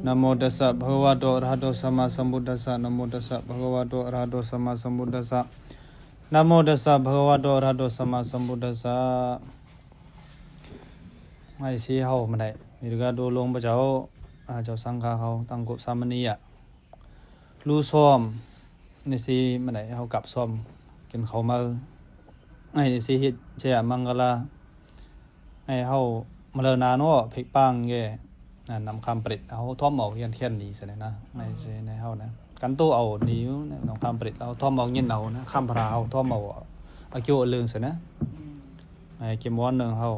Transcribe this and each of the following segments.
นะโมตัสสะภะคะวะโตอะระหะโตสัมมาสัมพุทธัสสะนะโมตัสสะภะคะวะโตอะระหะโตสัมมาสัมพุทธัสสะนะโมตัสสะภะคะวะโตอะระหะโตสัมมาสัมพุทธัสสะไอ้สีเฮามาได้มีกาดูลงพระเจ้าเจ้าสังฆาเขาตั้งกบสามณีอ่ะรู้ซ้อมในสีมาได้เฮากลับซ้อมกินข้าวมาไอ้สีเฮ็ดเจ้ามังกลาไอ้เฮามาเลนาโนเพ็กปังแกนำคำปริตเอาท่อมเอาเฮียนเทียนนี้ซะนะในเฮานะกันตู้เอานิ้วนำคำปริตเอาท่อมเอาเงินเอานะคำพราเอาท่อมเอาเอาเกี่ยวเรื่องซะนะไอ้เกมวันนึงเฮา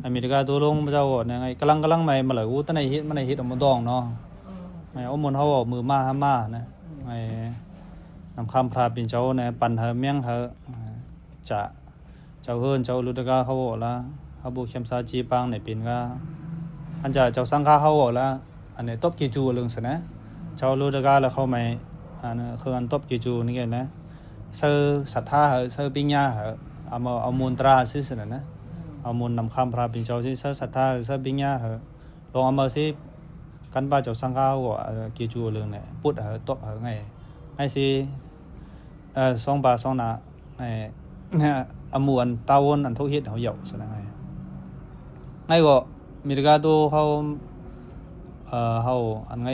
อเมริกาตัวลงพระเจ้าเนี่ยไงกำลังใหม่มาเลยตอนไหนฮิตมันไหนฮิตออกมาดองเนาะไอ้เอามือเขาเอามือมาหามานะไอ้นำคำพราเป็นเจ้าเนี่ยปั่นเฮเมียงเฮจะเจ้าเฮิรนเจ้าลุตกาเขาบอกละเขาบุกเข้มซาจีปังในปีนก็อันจะเจ้าสังฆาเขาบอกละอันนี้ตบกีจูเรื่องสินะเจ้าลุตกาแล้วเขาไม่อันคืออันตบกีจูนี่ไงนะเซอร์ศรัทธาเหรอเซอร์ปิญญาเหรอเอามูลตราซื้อสินะเอามูลนำคำพระเป็นเจ้าที่เสศรัทธาเสบิญญาเหรอลองเอามาสิกันบ้าเจ้าสังฆาว่ากี่จูเรื่องเนี่ยพูดเหรอตบเหรอไงไอ้สิสองบาสองหน้าไอ้เนี่ยอมูอันตาวนอันทุกฮิตเขาเหยาะสนะไงก็มีกาตัวเขาอันไง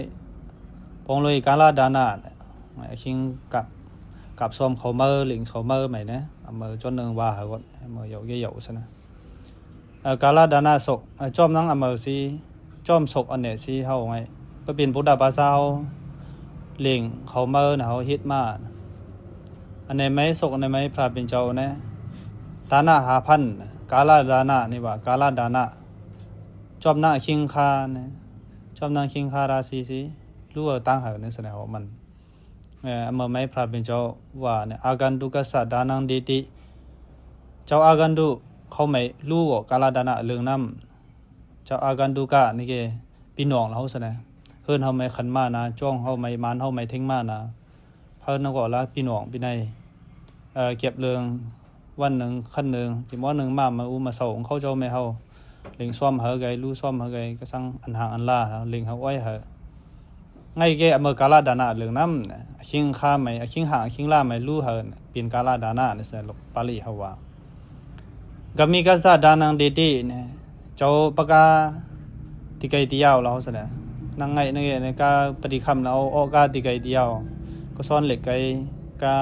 ปองเลยกาลาดานาไอ้คิงกับซ้อมเขาเมื่อหลิงเขาเมื่อไหมเนี่ยเมื่อจนหนึ่งว่าเหรอก็เมื่อเหยาะเหยาะสนะกาลาดานาศกจอมนั่งอเมอซีจอมศกอันเนี่ยซีเฮาไงก็เป็นพุทธภาษาเฮาเล่งเขาเมื่อนะเฮาฮิตมาอันไหนไหมศกอันไหนไหมพระเป็นเจ้าเนี่ยดานาหาพันกาลาดานานี่ว่ากาลาดานาจอมนั่งคิงคาเนี่ยจอมนั่งคิงคาราศีสีรู้ว่าตั้งเหรอเนี่ยแสดงว่ามันอเมอไหมพระเป็นเจ้าว่าเนี่ยอากันดุกัสสะดานังเดติเจ้าอากันดุเขาไม่รู้กาลาดานะเรื่องน้ำเจ้าอากันดูกะนี่แกพี่น้องเราซะนะเฮิรนเขาไม่ขันมานะจ้องเขาไม่มานเขาไม่เท่งมานะเพิ่นก็ละพี่น้องพี่ในเก็บเรื่องวันหนึ่งขั้นหนึ่งที่วันหนึ่งมามาเสาของเขาเจ้าไม่เขาเล็งซ้อมเหอไกรู้ซ้อมเหอไกก็สั่งอันห่างอันล่าเล็งเขาไว้เหอไงแกอเมริกาลาดานะเรื่องน้ำชิงข้าไม่ชิงห่างชิงล่าไม่รู้เหอเป็นกาลาดานะนี่แสดงปาลีเขาว่าก็มีกษัตริย์ดานังเดดีเนี่ยเจ้าปากาติไกตียาวเราซะนะนั่งไงนั่งไงในกาปฏิคำเราออกกาติไกตียาวก็ซ้อนเหล็กไกกา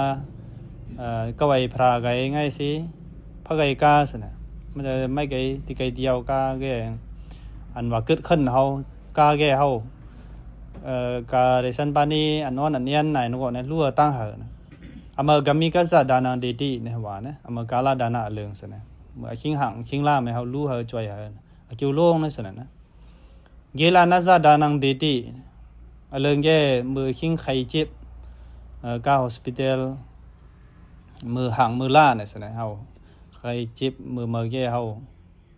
กไวพราไกง่ายสิพระไกกาซะนะมันจะไม่ไกติไกตียาวกาแกอันว่าเกิดขึ้นเฮากาแกเฮากาเรซันปานีอันนอนอันเนียนไหนนึกว่าเนี่ยรั่วตั้งเหอะนะอเมริกามีกษัตริย์ดานังเดดีเนี่ยว่านะอเมริกาลาดานะเรื่องซะนะเมื่อคิงห่างคิงล่าไม่เขารู้เขาจ่วยเขาเกี่ยวโล่งนั่นสินะเกลานาซาดานังเดตีเรื่องแกมือคิงไข่เจ็บก้าฮอสพิทอลมือห่างมือล่าเนี่ยสินะเขาไข่เจ็บมือแกเขา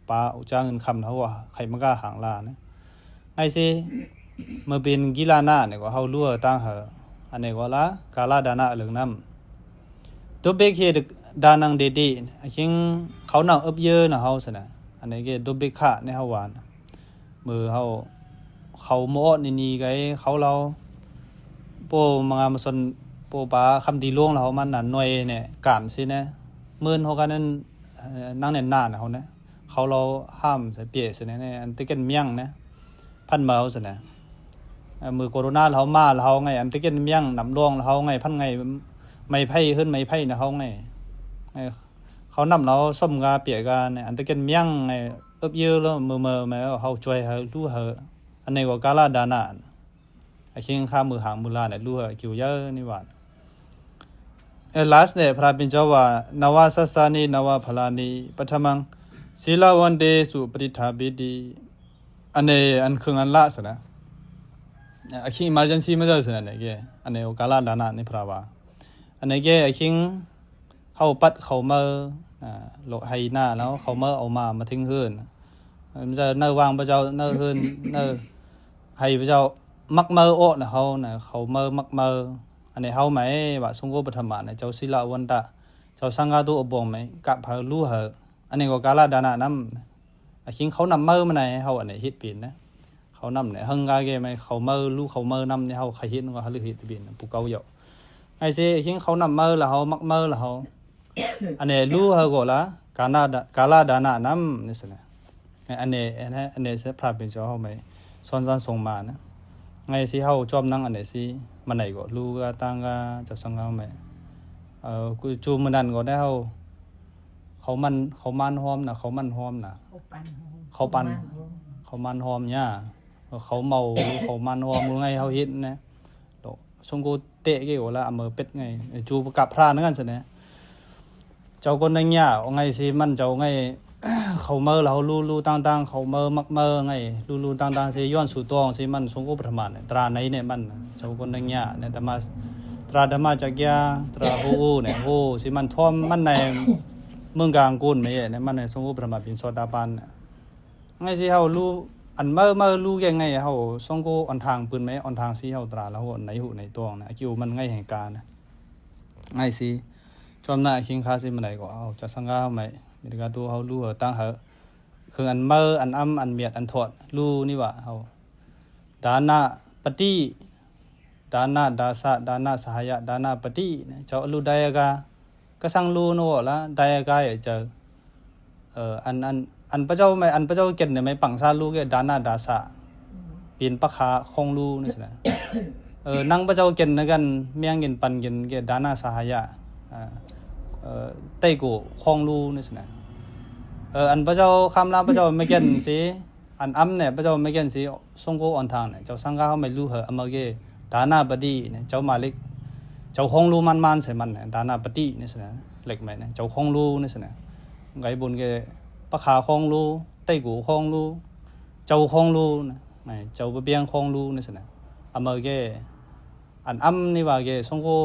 ปาอุจาเงินคำเขาว่าไข่มันก็ห่างล่านะไอ้สิเมื่อเป็นกีฬาหน้าเนี่ยก็เขารู้ตั้งเหอะอันนี้ก็ละกาลาดานะเรื่องน้ำตัวเบกเฮดดานังเดดีคิงเขาหนังเยอะนะเขาสินะอันนี้ก็ตัวเบกขาในเขาหวานมือเขาโม่นี่ไงเขาเราโปมังมาสนโปปาคำดีล่วงเรามันนั่นหน่วยเนี่ยการสินะมื่นเขากันนั่นนั่งเน่นหน้าเขาเนี่ยเขาเราห้ามใส่เปียสินะเนี่ยอันที่กันเมี่ยงนะพันเมาสินะมือโคโรนาเรามาเราไงอันที่กันเมี่ยงน้ำร่วงเราไงพันไงไม่ไพ่ขึ้นไม่ไพ่นะเขาไงเขานำเราส้มกาเปียกาเนี่ยอันที่กันเมี่ยงไงเยอะแล้วมือมาเขาช่วยเขารู้เขาอันนี้ก็กาลาดานาไอ้เชิงข้ามือหางมือลาเนี่ยรู้เขาคิวเยอะนี่หว่าlast เนี่ยพระเป็นเจ้าว่านวาสัสานีนวาพลานีปัทมังศิลาวันเดสุปริธาบิดีอันนี้อันคืออันละสินะไอ้เชิง emergency ไม่ได้สินะเนี่ยแกอันนี้ก็กาลาดานานี่พระว่าอันนี้แกไอ้เชิงเขาปัดเขาเมื่อโลกไฮหน้าแล้วเขาเมื่อเอามาทิ้งเฮือนมันจะเนื้อวางพระเจ้าเนื้อเฮือนเนื้อไฮพระเจ้ามักเมื่อโอ้นะเขาเนี่ยเขาเมื่อมักเมื่ออันนี้เขาไหมว่าสงฆ์ปฐมเนี่ยเจ้าศิลาวันตะเจ้าสังฆาตุอบงไหมกับเขารู้เหรออันนี้ก็กาลาดานะน้ำคิงเขานำเมื่อมาไหนเขาอันนี้ฮิตปีนนะเข เขานำเนี่ยhưng ga ge maiเขาmơ luเขาmơ nămเนี่ยเขาkhai hiệnก็เขาลือหิตบินปูเกาอยู่ไอ้สิคิงเขานำmơ làเขามักmơ làเขาอันนี้luเขาก็ละกาลาดานะน้ำนี่สินะอันนี้เสพราเป็นจอเขาไม่ซ้อนส่งมานะไงสิเขาจอมนั่งอันนี้สิมันไหนก็ลูกตั้งก็จับสังเขาไม่กูจูมันนั่นก็ได้เขามันหอมนะเขามันหอมนะเขามันหอมเนี่ยเขาเมาเขามันหอมไงเขาเห็นนะสงกูเตะกี่ก็ละอเมอเป็ดไงจูกับพระนั่นกันสินะเจ้าคนนั้นเนี่ยไงสิมันเจ้าไงเขาเมื่อเราลูต่างๆเขาเมื่อมักเมื่อไงลูต่างๆสิย้อนสู่ตัวสิมันสงกูประมาณตราไหนเนี่ยมันเจ้าคนนั้นเนี่ยเนี่ยแต่มาตราธรรมจักรยาตราโหเนี่ยโหสิมันท่วมมันในเมืองกลางกุนไม่ใช่เนี่ยมันในสงกูประมาณเป็นโซดาบันไงสิเขาลูอันเมื่อลูยังไงเขาสงกูอ่อนทางปืนไหมอ่อนทางสิเขาตราแล้วหัวในหูในตัวนะคิวมันไงแห่งการนะไงสิจอมหน้าคิงคาสิมันไหนก็เอาจะสังฆาไหมมีการดูเขาลูตั้งเหอะคืออันเมื่ออันอันเมียดอันถอดลูนี่ว่าเขาดานาปฏิดานาดาสะดานาสหายะดานาปฏิเจ้าลูไดกาก็สั่งลูโน่ละไดกาเจออันพระเจ้าไม่อันพระเจ้าเก่งเนี่ยไม่ปังซาลูกดานาดาสะปีนปะขาคงลูนี่สินะนั่งพระเจ้าเก่งนะกันเมียงเก่งปันเก่งเกดานาสหายะเตกูคงลูนี่สินะอันพระเจ้าคำลาพระเจ้าไม่เก่งสิอันเนี่ยพระเจ้าไม่เก่งสิทรงกูอ่อนทางเนี่ยเจ้าสังฆาเขาไม่รู้เหรออเมริกดานาปฏิเนี่ยเจ้ามาเล็กเจ้าคงลูมันใส่มันเนี่ยดานาปฏินี่สินะเล็กไหมเนี่ยเจ้าคงลูนี่สินะไงบุญเกปะขาคงลูเตกูคงลูเจ้าคงลูนะไม่เจ้าเบียงคงลูนี่สินะอเมริกอันนี่ว่าเกทรงกู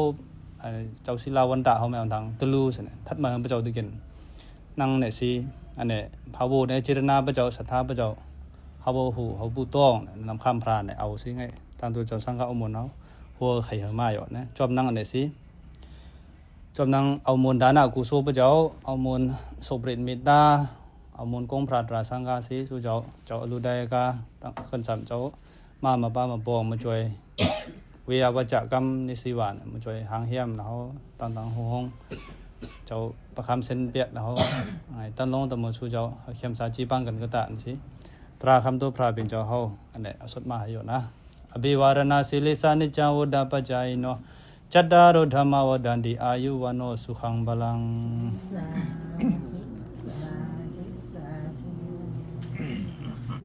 เจ้าศิลาวันดาเขาไม่เอาทางตะลูสินะทัดมาพระเจ้าตะกินนั่งเนี่ยสิอันเนี่ยพระบูเนี่ยเจรนาพระเจ้าศรัทธาพระเจ้าเขาบูหูเขาบูต้องนำคำพรานเนี่ยเอาสิไงทางตัวเจ้าสังฆะเอามูลเอาหัวไข่เหมาอยู่นะจอมนั่งอันเนี่ยสิจอมนั่งเอามูลดานากุศลพระเจ้าเอามูลสุบริตมิตาเอามูลกงพระตราสังฆะสิสู่เจ้าอลุไดกาตั้งขึ้นสามเจ้ามาป้ามาบองมาช่วยเวียวัจกรรมนิสิวานมาช่วยหางเหี้ยมแล้วต่างๆห้องเจ้าประคำเส้นเปียกแล้วตั้งลงตั้งมือสู่เจ้าเข้มสาจีบังกันก็ตามสิตราคำตัวพระเป็นเจ้าเขาอันนี้เอาสุดมาให้อยู่นะอภิวารณาสิลิสานิจังวดาปัจจัยโนจัตตารโธรรมวดันติอายุวโนสุขังบาลัง